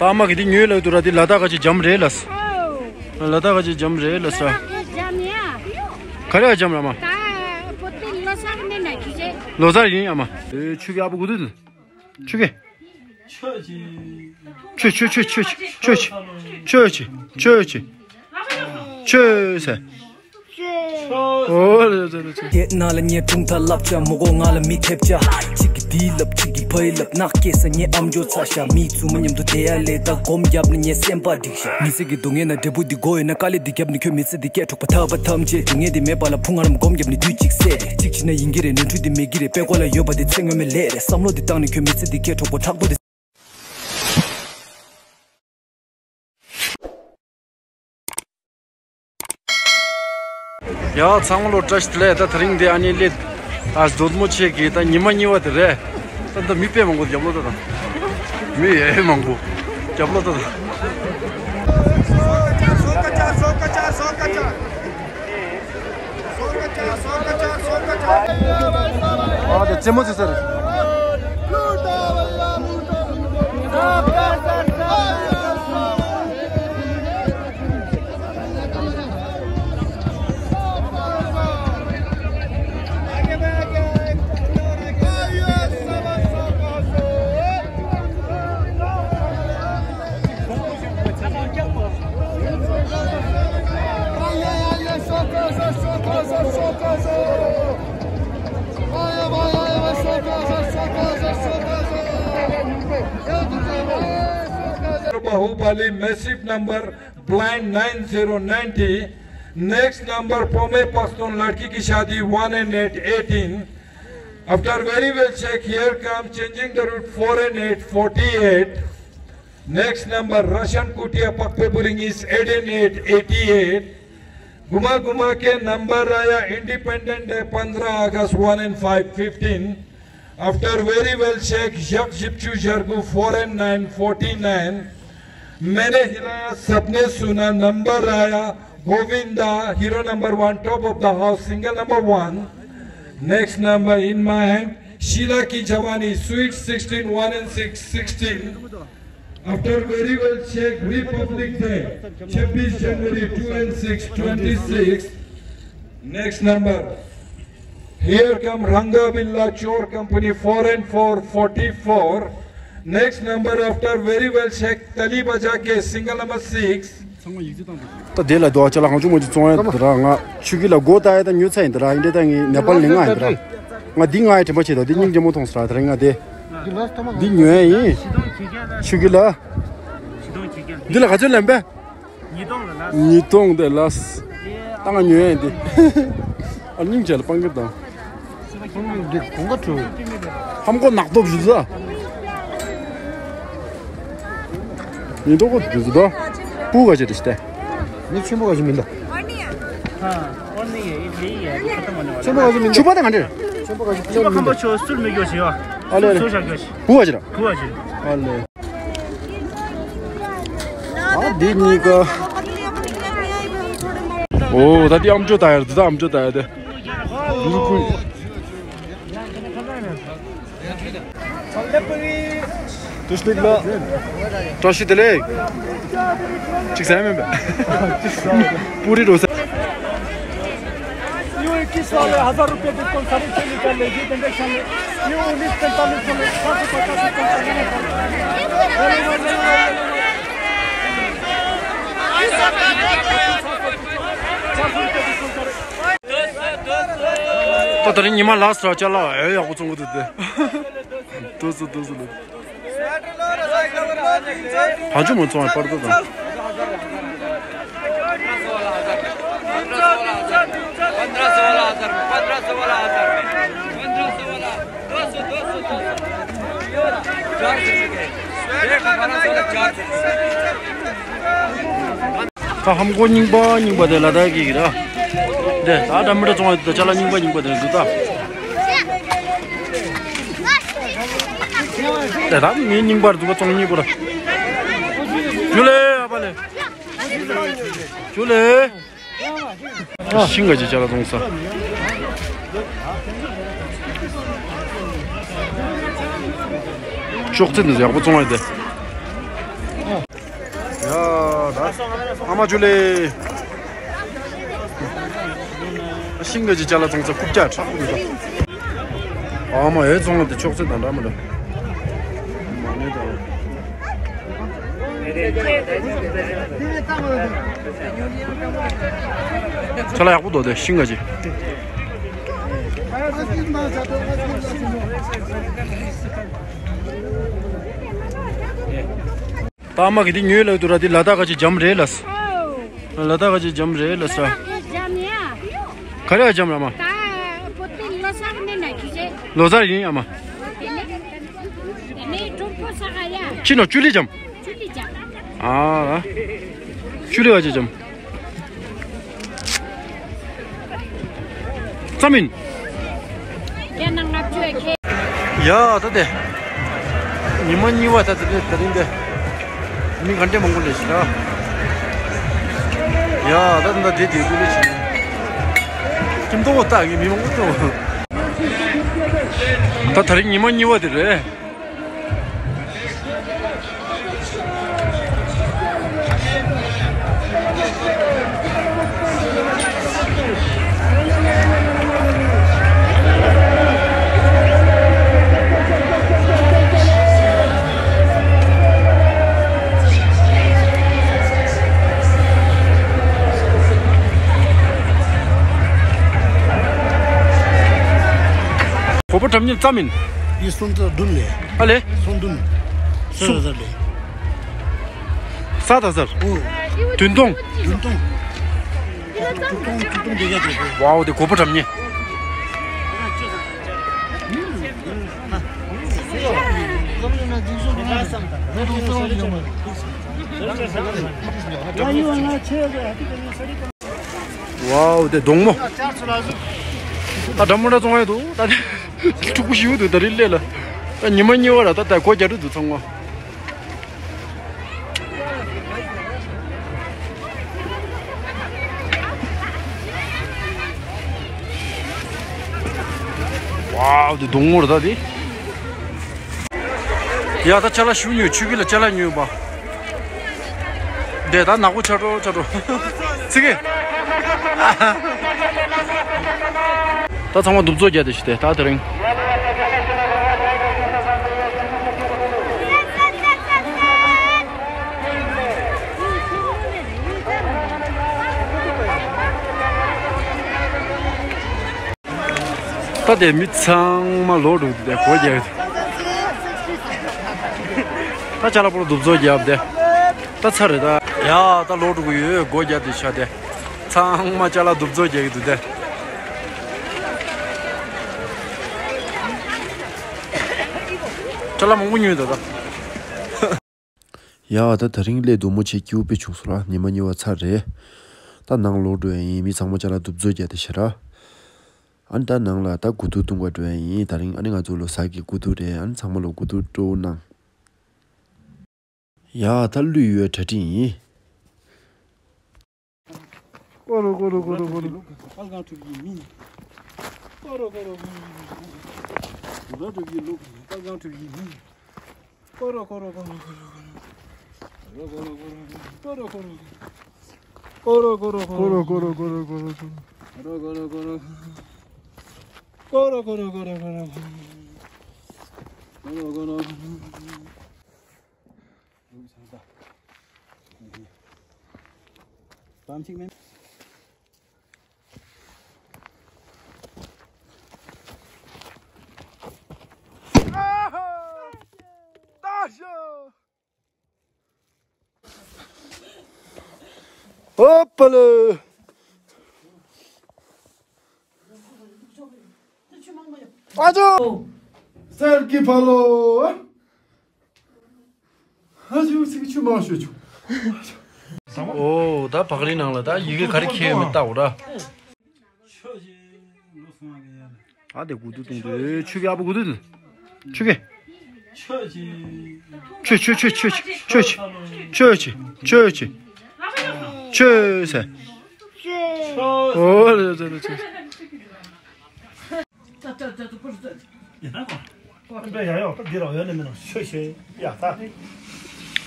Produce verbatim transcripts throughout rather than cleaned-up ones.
ཨ་མ་གི་འདི་ཉོས་ལབ་འདུག་ར། འདི་ལ་དྭགས་ཀ་ཅིག་འཇམ་རེད་ལབ། ཨོ། ལ་དྭགས་ཀ་ཅིག་འཇམ་རེད་ལབ་ས། ལ་དྭགས་ཀ་འཇམ་ཡ། ག་རེ་ཡ་འཇམ་ར་མ། ད་པོ་ཏི་ལོ་གསར་ནས་ན་ཁྱི་ཅེ། ལོ་གསར་ཡིན་ཨ་མ། ཨེ་ཆུ་གི་ཨ་བུ་གུ་དུ། ཆུ་གི། ཆོས་ཆོས་ཆོས་ཆོས་ཆོས་ཆོས་ཆོས་ཆོས་ཆོས་ཆོས་ཆོས་ཆོས་ཆོས་ཆོས་ཆོས་ཟེར། ཨོ་ལེ་ལེ་ལེ་ལེ། དེ་ན་ལ་ངས་དྲུང་ཐ་ལབ་ཅག་མོ་གོ་ང་ལ་མི་ཐེབས་ཅག་གཅིག་གིས་དེའི་ལབ་གཅིག་གིས་ཕའི་ལབ་ནག་སྐྱེས་ས་ངས་ཨམ་ཅོག་ཚ་ཤ་མིའི་མཚུར་མ་མཉམ་དུ་བསྡད་ཡ་ལས་ད་སྒོམ་བརྒྱབ་ན་ངས་སེམས་པ་འགྲིག་ཤག་མི་ཚེ་གི་སྡུག་བསྔལ་ན་འབྲས་བུ་འདི་དགོས་ཡོད་ན་དཀའ་ལས་འདི་བརྒྱབ་ནས་ཁྱོད་མི་ཚེ་འདི་སྐྱེལ་འགྲོ་བ་ཐར་པ་ཐམས་ཅད་སྡུག་བསྔལ་འདི་མེད་པ་ལ་ཕུང་ང་རམ་སྒོམ་བརྒྱབ་ནས་དུས་གཅིག་སད་རེད། གཅིག་བྱས་ན་ཡིན་གྱི་རེད། ནོར་འཁྲུལ་འདི་མེད་ཀྱི་རེད། དཔེ་ཀོ་ལ་ཡོད་པ་འདི་ཚེ་སྔོན་མའི་ལས་རེད། བསམ་བློ་འདི་བཏང་ནས་ཁྱོད་མི་ཚེ་འདི་སྐྱེལ་འགྲོ་བ་ཕྲག་དོག་འདི། ཡ་ཚང་མ་ལོ་བཀྲ་ཤིས་བདེ་ལེགས། ད་དེ་རིང་འདི་ཨ་ནི་སླེབས་ཨ་རྡོ་རྡོ་མོ་ཆེ་གི་ད་ཉི་མ་གཉིས་པ་དེ་རེད། ད་ད་མི་དཔེ་མང་པོ་རྒྱབ་ལོག་ད་ད་མི་ཡེ་མང་པོ་རྒྱབ་ལོག་ད་ད། ཨ་དེ་རྩེད་མོ་རྩེ་ས་རེད། Bahubali, massive number, blind nine zero ninety. Next number, Pome Paston, Ladki Ki Shadi, one and eight, eighteen. After very well check, here come changing the route, four and eight, forty-eight. Next number, Rashan Kutia Pakpe Buring is eight and eight, eighty-eight. Guma Guma ke number aaya Independent Day, fifteen August, one and five, fifteen. After very well check, Yak Jipchu Jargu, four and nine, forty-nine. Maine Hilaya Sapne Suna, number aaya Govinda, hero number one, top of the house, single number one. Next number in my hand, Sheila Ki Jawani, sweet sixteen, one and six, sixteen. After very well check, Republic Day, twenty-six January, two and six, twenty-six. Next number. Here come Ranga Billa Chor Company, four and four, forty-four. Next number after very well check, Tali Baja Ke, single number six. ད་དེ་ལ་དོ་ཅ་ལག་གང་བྱུང་མ་བྱུང་བཙོང་ཡ་དེ་ར། ང་ཆུ་ཁྱི་ལ་སྒོ་ལྟ་ཡ་ད་ཉོ་ཚར་ཡིན་དེ་ར། ཡིན་དེ་ད་ངའི་ནེ་པལ་ནས་ང་ཡིན་དེ་ར། ང་འདི་ང་ཡི་དྲན་པ་བྱེད་ད་འདི་སྙིང་རྗེ་མོ་མཐོང་སོང་ར། དེ་རིང་ང་དེ་འདི་ཉོ་ཡ་ཡིན། ཆུ་ཁྱི་ལ། འདི་ལ་ག་ཚོད་ལེན་པས། ཉིས་སྟོང་ལ་ལ། ཉིས་སྟོང་དེ་ལ། ད་ང་ཉོ་ཡ་ཡིན་དེ། ཨ་སྙིང་རྗེ་ལ་སྤང་གི་དང་། འདི་གོང་ག་འགྲོ། ཧམ་གོ་ནག་སྟོབས་བཞུ་ཟ། མི་འདུག་གོ་དུ་ཟ་དོ། སྤུ་ག་ཅི་རེད་ཤི་ཏེ། མི་ཆེན་པོ་ག་ཅི་མི་འདུག་ཆེན་པོ་ག་ཅི་མི་འདུག་ཆུ་པ་དང་ག་འདྲ། ཆེན་པོ་ག་ཅི་ཆེན་པོ་ཁམ་པ་ཆོ་སུར་མི་གྱོ་ཞེས་བ། ཨ་ལེ་ཨ་ལེ། སུར་ཤ་གྱོ་ཞེས། སྤུ་ག་ཅི་ར། སྤུ་ག་ཅི་ར། ཨ་ལེ། ཨ་འདི་གཉིས་ཀ། ཨོ་ད་འདི་ཨམ་ཅོག་ད་ཡར་འདི་ད་ཨམ་ཅོག་ད་ཡར་དེ། འདི་ཁུ། དུ་ཤ་ལིག་ལ། བཀྲ་ཤིས་བདེ་ལེགས། ཅིག་ཟ་མེད་པས། པུ་རི་རོ་ས། ये इक्कीस वाले हजार रुपए डिस्काउंट साढ़े छह लीटर ले, ये जनरेशन है, ये उन्नीस पैंतालीस वाले सात सौ पचास रुपए का लेना पड़ेगा। ད་ད་རིང་ཉི་མ་ལགས་སོ་ཅ་ལག་ཨེ་ཡག་པོ་བཙོང་གི་འདུག་སྟེ། དུ་སུ་དུ་སུ་ལ། ཕ་ཆུ་མོ་ཚོང་པར་དུ་དང་། ད་ཧམ་གོ་རྙིང་པ་རྙིང་པ་དེ་ལ་ད་གི་གི་ར། དེ་ད་འདྲ་མི་འདྲ་བཙོང་བ་དེ་ཅ་ལག་རྙིང་པ་རྙིང་པ་དེ་འདུག་ད། དེ་ད་མི་རྙིང་པར་འདུག་བཙོང་རྙིང་པོ་ར། ཇུ་ལེ་ཨ་པ་ལེ། ཇུ་ལེ། ཤིང་ག་ཅི་ཅ་ལག་བཙོང་ས། ཅོག་ཙེ་འདི་ཡག་པོ་བཙོང་ཡ་དེ། ཨ་མ་ཇུ་ལེ། ཤིང་གི་ཅ་ལག་ཚང་ས་རྐུབ་བཀྱག་ཁྲག་ཁུག་ཡོད། ཨ་མ་ཨེ་ཚོང་ལ་དེ་ཕྱོགས་ཚད་དང་འདྲ་མི་འདྲ། མ་ནི་དང་། ཅ་ལག་ཡག་པོ་འདུག་དེ་ཤིང་གི་ཅིག་ད་མ་གི་དེ་ཉོས་ལ་འདུག་ར། དེ་ལ་དྭགས་ག་ཅིག་འཇམ་རེད་ལ། ཨོ། ལ་དྭགས་ག་ཅིག་འཇམ་རེད་ལ་ས། ལ་དྭགས་འཇམ་ཡ། ག་རེ་འཇམ་ར་མ། ད་པོ་ཏི་ལོ་གསར་ནས་ན་ཁྱི་ཅེ། ལོ་གསར་ཡིན་ཨ་མ། དེ་ནས་དེ་ནས་ཀྲུང་གོ་ས་ག་ཡ། ཅི་ནོ་ཅུ་ལི་འཇམ། ཅུ་ལི་འཇམ། ཨ། ཅུ་ལི་ག་ཅིག་འཇམ། ཙམ་ཡིན། ཡ་ན་ལྔ་བཅུ་ཁེ། ཡ་ད་དེ། ཉི་མ་གཉིས་པ་ད་དེ་དེ་རིང་དེ། མི་ག་འདྲས་མང་པོ་ལས་ཤི་ལ། ཡ་ད་ད་དེ་དེ་དུ་ལས་ཤི། ཁྱིམ་ཐོག་ལྟ་གི་མི་མང་པོ་ཐོག་ད་དེ་རིང་ཉི་མ་གཉིས་པ་དེ་རེད། གོ་པ་གྲམ་ཉེ་ཙམ་ཡིན། ཡིན་སོང་ཙང་བདུན་ལས། ཨ་ལེ། སོང་བདུན། ས་ད་ཟར་ལས། ས་ད་ཟར། ཨོ། བདུན་སྟོང་། བདུན་སྟོང་། བདུན་སྟོང་བདུན་སྟོང་བརྒྱད་བརྒྱ་བརྒྱད། ཝའོ་དེ་གོ་པ་གྲམ་ཉེ། ཝའོ་དེ་སྡོང་མོ། ད་འདྲ་མོ་འདྲ་བཙོང་ཡ་འདུག་ད་དེ་ཕྲུ་གུ་ཞིག་འདུག་ད་རི་ལས་ལ། ད་ཉི་མ་གཉིས་པ་ར་ད་ད་སྒོ་རྒྱག་འགྲོ་འདུག་ཚང་མ། ཝའོ་དེ་སྡོང་མོ་ར་ད་དེ། ཡ་ད་ཅ་ལག་ཞུ་ཉོས། ཆུ་ཁྱི་ལ་ཅ་ལག་ཉོས་པ། དེ་ད་ནག་པོ་ཆ་འགྲོ་ཆ་འགྲོ། ཚིག་གི། ད་ཚང་མ་གདུབ་ཚོགས་རྒྱག་དེ་ཞིག་དེ་ད་དེ་རིང་། ད་དེ་མི་ཚང་མ་ལོག་འགྲོ་གི་འདུག་སྟེ་སྒོ་རྒྱག་གི་འདུག་ད་ཅ་ལག་པོ་གདུབ་ཚོགས་རྒྱབ་སྟེ། ད་ཚར་རེད་ད། ཡ་ད་ལོག་འགྲོ་གི་ཡོད། སྒོ་རྒྱག་སྟེ་ཤ་དེ། ཚང་མ་ཅ་ལག་གདུབ་ཚོགས་རྒྱག་གི་འདུག་སྟེ། ཅ་ལག་མང་པོ་ཉོས་འདུག་ད། ཡ་ད་དེ་རིང་སླེབས་སྡུག་མོ་བྱས། སྐྱིད་པོ་དཔེ་བྱུང་སོང་ར། ཉི་མ་གཉིས་པ་ཚར་རེད། ད་ནང་ལོག་འགྲོ་ཡ་ཡིན། མི་ཚང་མ་ཅ་ལག་གདུབ་ཚོགས་རྒྱག་དེ་ཤི་ར། ཨ་ནི་ད་ནང་ལ་ད་དགུ་ཐུག་བཏུང་ག་འགྲོ་ཡ་ཡིན། དེ་རིང་ཨ་ནི་ང་ཚོ་ལོ་གསར་གྱི་དགུ་ཐུག་རེད། ཨ་ནི་ཚང་མ་ལོ་དགུ་ཐུག་སྤྲོ་བོ་གནང་། ཡ་ད་གླུ་ཡོད་གྲ་སྒྲིག་ཡིན། ཀོ་རོ་ཀོ་རོ་ཀོ་རོ་ཀོ་རོ། དཔལ་ཁང་གྲུབ་ཀྱི་མི། ཀོ་རོ་ཀོ་རོ་ཀོ་རོ། རོ་གྲུབ་ཀྱི་ལུག་དཔལ་ཁང་གྲུབ་ཀྱི་མི། ཀོ་རོ་ཀོ་རོ་ཀོ་རོ་ཀོ་རོ། ཀོ་རོ་ཀོ་རོ་ཀོ་རོ། ཀོ་རོ་ཀོ་རོ་ཀོ་རོ། ཀོ་རོ་ཀོ་རོ་ཀོ་རོ་ཀོ་རོ། ཀོ་རོ་ཀོ་རོ་ཀོ་རོ། ཀོ་རོ་ཀོ་རོ་ཀོ་རོ་ཀོ་རོ། ཀོ་རོ་ཀོ་རོ་ཀོ་རོ། བམ་གཅིག་མིན། ཨོ་པ་ལེ། ཨ་ཅོ། གསེར་གྱི་ཕ་ལོ། ཨ་ཅོ་ཚིག་ཆུ་མང་ཤོད་ཆུ། ཨོ་ད་བག་རིལ་ནང་ལ་ད་ཡི་གེ་ག་རེ་འཁྱེར་ཡོད་མེད་ལྟ་འོ་ར། ཨ་དེ་དགུ་ཐུག་བཏུང་དུས་ཆུ་གི་ཨ་པོ་དགུ་ཐུག་དུ། ཆུ་གི། ཆོས་ཆོས་ཆོས་ཆོས་ཆོས་ཆོས་ཆོས་ཆོས་ཆོས་ཆོས་ཟེར། ཨོ་རེད་རེད་རེད།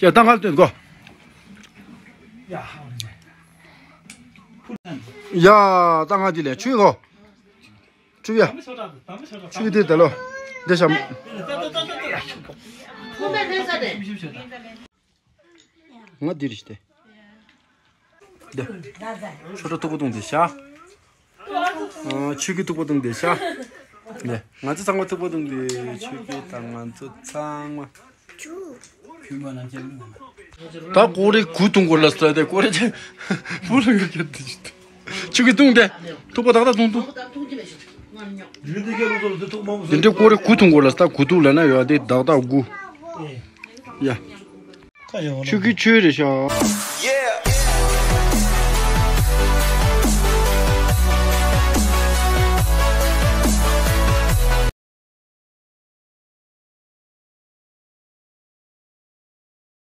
ཡ་ད་ཁ་ལ་སྟོན་གོ། ཡ། ད་ང་འདི་ལས་ཆུ་གོ། ཆུ་ཡ། ཆུ་དེ་དེ་ལོ། དེ་ཤམ། ང་འདི་རེད་དེ། དེ། ཆོ་འཕྲུལ་ཐུག་པ་བཏུང་དེ་ཤ། ཆུ་གི་ཐུག་པ་བཏུང་དེ་ཤ། དེ། ང་ཚོ་ཚང་མ་ཐུག་པ་བཏུང་དེ་ཆུ་གི་དང་ང་ཚོ་ཚང་མ། ད་ཀོ་རེ་གུ་བཏུང་གོ་ལ་ས་དེ་ཀོ་རེ་ཅན། བུ་ལ་ཡོད་ཀྱི་དེ། ཆུ་གི་བཏུང་དེ། ཐུག་པ་ཏག་ཏག་བཏུང་བཏུང་། དེ་འདྲའི་ཀོ་རེ་གུ་བཏུང་གོ་ལ་ས་གུ་ཐུག་ལ་ན་ཡོད་དེ་ཏག་ཏག་གུ། ཡ། ཆུ་གི་ཆུ་རེ་ཤ།